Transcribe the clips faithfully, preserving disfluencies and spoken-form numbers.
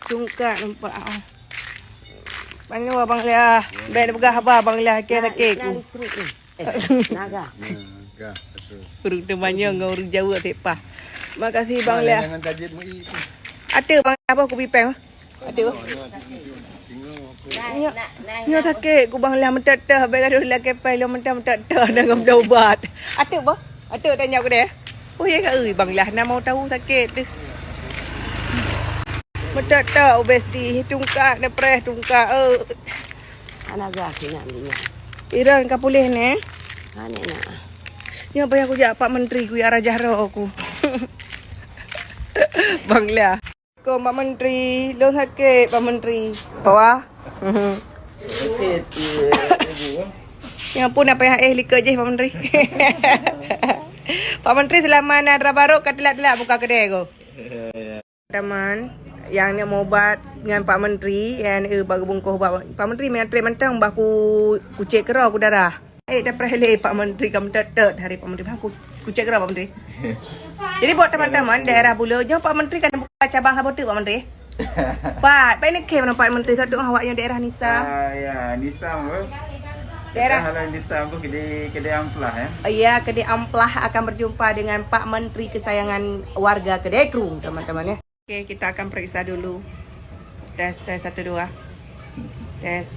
Tungkat nampak, ah. Panggil Abang Liah. Baik peugah haba Abang Liah, kira sakit ku. Nah, listrik ni. Eh, naga. Nah, gah, betul. Ureueng teumanyong ngon ureueng Jawa teuk pah. Makasih Bang Liah. Jangan tajit mui tu. Ate Bang Liah, apa kupi peng? Ate. Nyoe, nyoe, nyoe, nyoe sakit ku Bang Liah, meutot-tot, baik gadoh lakée pai lom meutot-tot, dah ngam ubat. Ate bah? Ate tanya aku deh. Oh ya ka, ui Bang Liah, na mau tahu sakit tu. Meutot-tot, oh, besti, tungkat, na preh, tungkat, eh. Hana gah sinyak minyak. Iran ka puléh neh. Ha, nek nak. Nyoe payah kujak Pak Menteri, kujak rajah roh ku. Bang Liah. Ko Pak Menteri, lôn sakét Pak Menteri. Bawah. Sakét, ya, ibu. Nyoe pun na payah éh likot jih Pak Menteri. Pak Menteri selama na dara barô ka teulat-teulat buka keudè ko. Teman, nyang neuk meuubat ngon Pak Menteri, nyang, eh, bak geubungkôh ubat. Pak Menteri meuantre mantong bah ku, kucék keudroe ku darah. Eh, dah preh lé Pak Menteri ka meutot-tot hari Pak Menteri. Bah ku, kucék keudroe Pak Menteri. Jadi buat teman-teman daerah Bulo, nyoe Pak Menteri kan buka cabang saboh teuk Pak Menteri? Pat, pai neukhem Pak Menteri satu awak nyang daerah Nisa. Ah, ya, Nisa apa? Daerah. Kita halal Nisa apa? Kedai, kedai Amplah, ya? Oh, iya, kedai Amplah akan berjumpa dengan Pak Menteri kesayangan warga Kedai Krueng, teman-teman, ya. Oke, kita akan periksa dulu. Tes, tes, satu, dua. Tes.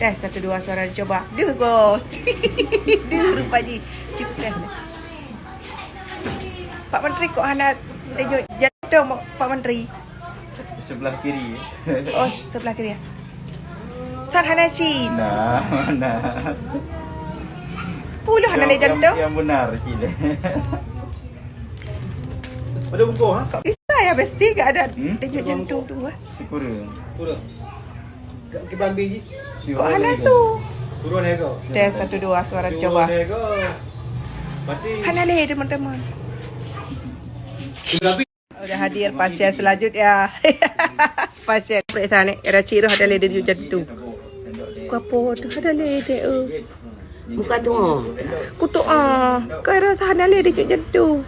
Tes, satu, dua, suara dicoba. Duh, go. Duh, rupa ji. Cik, tes ni. Pak Menteri kok hana tunjuk jantung, Pak Menteri? Sebelah kiri. Oh, sebelah kiri ya. Tan hana ci. Nah, mana? Puluh hana lé jantung. Yang, yang benar, cik. Pada buku, ha? Kok bisa ya, Besti? Gak ada denyut jantung tu, wah. Sikura. Sikura. Kok hana tu? Turun ego. Tes satu dua suara coba. Turun ego. Berarti hana lé, teman-teman. Udah hadir pasien selanjutnya. Pasien periksa ni, era ciroh ada lé denyut jantung. Kau apa tu? Ada lé dek, oh. Bukan tu, oh. Kutu, ah. Kau rasa hana lé denyut jantung.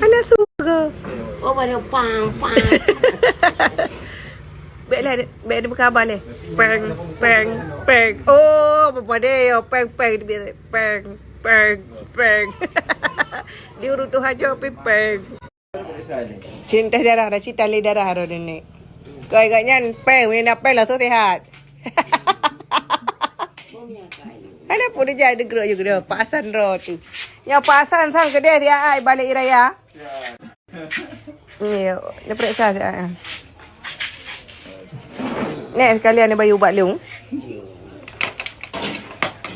Hana suka. Oh, pada pang, pang. Baiklah, baik dia berkabar leh. Peng, peng, peng. Oh, apa dia? Oh, peng, peng. Dia biasa. Peng, peng, peng. Dia urut tu haja, pi peng. Cinta darah, dah cinta lé darah, roh ni. Kau ingat nyan, peng, mina peng lah tu sihat. Ada pun dia jadi geruk juga dia, Pak Hasan roh tu. Yang Pak Hasan sang kedai dia ai balik raya. Ni, ni periksa siat. Nek sekalian ni bayu ubat lung.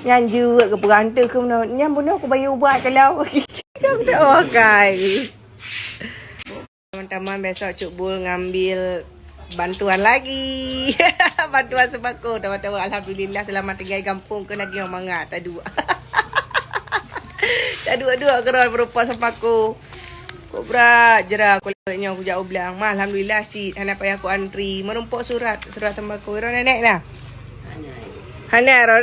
Nyan jeuet ke peurang tu ke meunoe. Nyan bunoe ku bayu ubat kalau. Kau dah pakai. Teman-teman, besok Cuk Bul ngambil bantuan lagi. Bantuan sembako, teman-teman. Alhamdulillah, selama tinggal di kampung ke lagi mangat tadu. Tadu-adu keurau berupa sembako. Kok brat jera aku lewat nyoe kujak u blang. Mah, alhamdulillah cit. Hana payah ku antri. Merumpok surat, surat sembako. Iro nenek dah. Hana ro.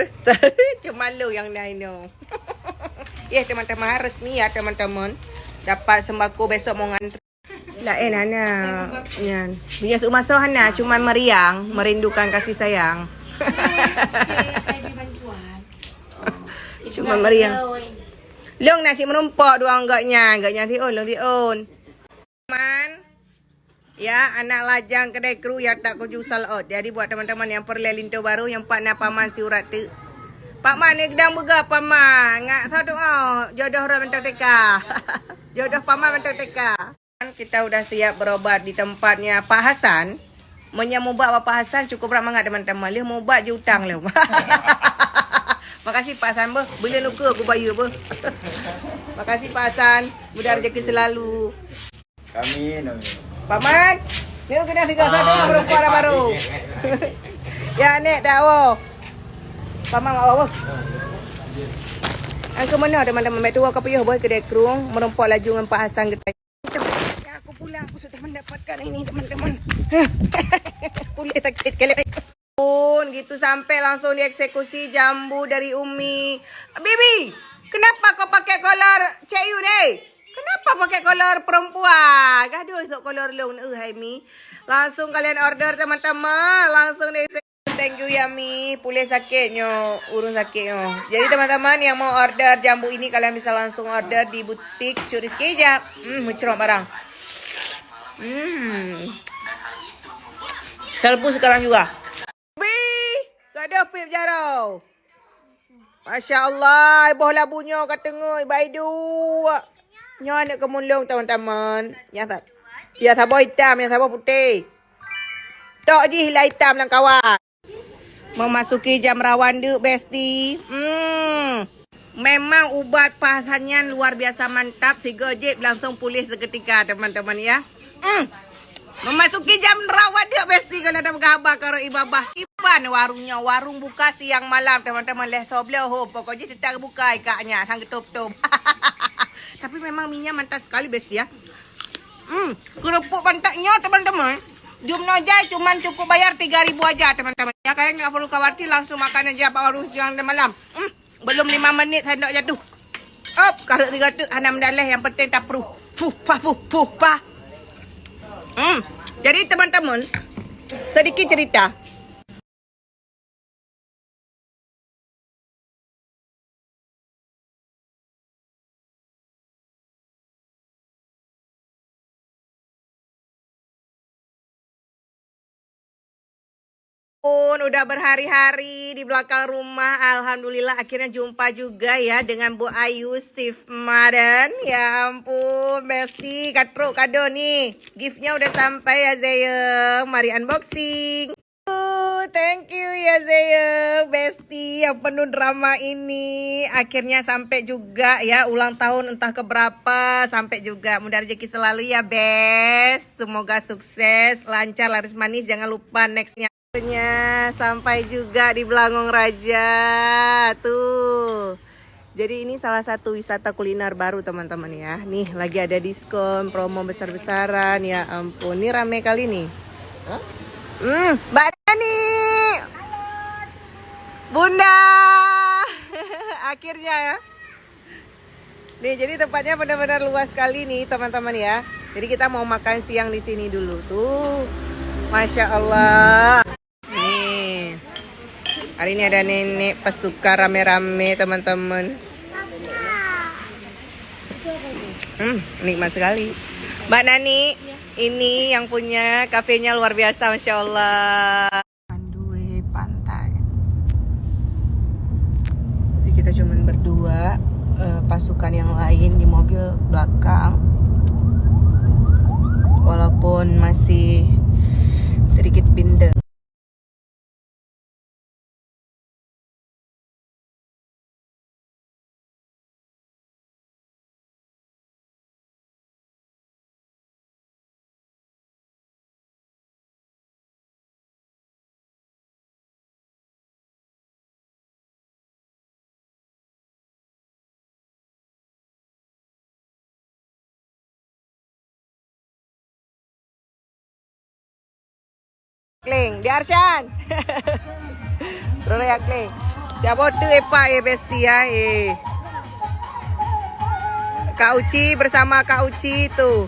Cuma lu yang dah ino. Ya, teman-teman, resmi ya, teman-teman. Dapat sembako besok mau ngantri. Laén hana. Nyan. Punya suk maso hana, cuma meriang, merindukan kasih sayang. Cuma meriang. Long nasi merumpok dua enggak nyan, enggak nyan si on, long si on. Man. Ya, anak lajang kedai kru ya tak kuju salot. Jadi buat teman-teman yang perlu linto baru yang pak na paman si urat tu. Pak Man ni gedang buga paman. Ngak satu oh, jodoh ro mentang teka. Jodoh paman mentang teka. Kita udah siap berobat di tempatnya Pak Hasan. Meunyoe mubat Bapak Hasan cukup berat mangat teman-teman. Lheuh mubat je utang lom. Makasih Pak Hasan beuh. Bila luka aku bayar beuh. Makasih Pak Hasan. Mudah rezeki selalu. Amin, amin. Paman, ni kena tiga satu merumpok dah baru. Ya nek dah oh. Paman awak beuh. Angka mana teman-teman mek tua ka payah boh kedai kru merumpok laju ngon Pak Hasan getai. Ya, aku pulang, aku sudah mendapatkan ini, teman-teman. Boleh sakit kali. Pun gitu sampai langsung dieksekusi jambu dari Umi. Bibi, kenapa kau pakai kolor Cik Yun, eh? Kenapa pakai kolor perempuan? Gaduh esok kolor lông, eh, hai Mi. Langsung kalian order, teman-teman. Langsung deh. Thank you ya, Mi. Puléh sakét nyoe, ureueng sakét nyoe. Jadi, teman-teman yang mau order jambu ini, kalian bisa langsung order di butik Cut Rizky aja. Hmm, meucrok barang. Hmm. Serbu sekarang juga. Bi, gadoh pip jaroe. Masya Allah, boh labu nyoe ka teungeut bak iduek. Nyoe aneuk keumulông, teman-teman. Nyang sa-, nyang saboh itam, nyang saboh putéh. Tok jih lah itam lam kawan. Memasuki jam rawan deuk, Besti. Hmm. Memang ubat pasanyan luar biasa mantap, sigoe jieb langsung puléh seketika, teman-teman, ya. Hmm. Memasuki jam rawan deuk, Besti, keuneuk tapeugah haba keu Ibabah. Iban warung nyoe, warung buka siang malam, teman-teman, lhèe soe bloe hom. Pokok jih teutap buka ikak nyan, han geutôp-tôp. Tapi memang mi nyan mantap sekali, Besti, ya. Hmm, kerupuk pantat nyoe, teman-teman. Jumno jai cuman cukup bayar tiga ribu aja, teman-teman. Ya, kalian nggak perlu khawatir, langsung makan aja bak warung siang dan malam. Hmm. Belum lima menit sendok jatuh. Op, karek tiga tu hana mendaleh, yang penting tapruh. Puh pah, puh, puh pah. Hmm. Jadi teman-teman, sedikit cerita. Pun udah berhari-hari di belakang rumah, alhamdulillah akhirnya jumpa juga ya dengan Bu Ayu, Steve Madan. Ya ampun, Besti, ka trok kado nih. Giftnya udah sampai ya, Zeyeng. Mari unboxing. Oh, thank you ya, Zeyeng, Besti yang penuh drama ini. Akhirnya sampai juga ya, ulang tahun entah keberapa, sampai juga. Mudah rezeki selalu ya, Bes. Semoga sukses, lancar, laris manis. Jangan lupa nextnya. Akhirnya sampai juga di Belangong Raja. Tuh. Jadi ini salah satu wisata kuliner baru, teman-teman, ya. Nih, lagi ada diskon, promo besar-besaran. Ya ampun, ini rame kali nih. Hmm, Mbak Nani. Bunda. Akhirnya ya. Nih, jadi tempatnya benar-benar luas sekali nih, teman-teman, ya. Jadi kita mau makan siang di sini dulu. Tuh. Masya Allah. Nih. Hari ini ada nenek pasukan rame-rame, teman-teman. Hmm, nikmat sekali. Mbak Nani, ini yang punya kafenya luar biasa, Masya Allah. Mandue pantai. Jadi kita cuman berdua, eh, pasukan yang lain di mobil belakang. Walaupun masih sedikit bindeng. Kling, di Arsyan. Roro ya kling. Siapa tu epa eh, bestie ya eh. Kak Uci bersama Kak Uci tu.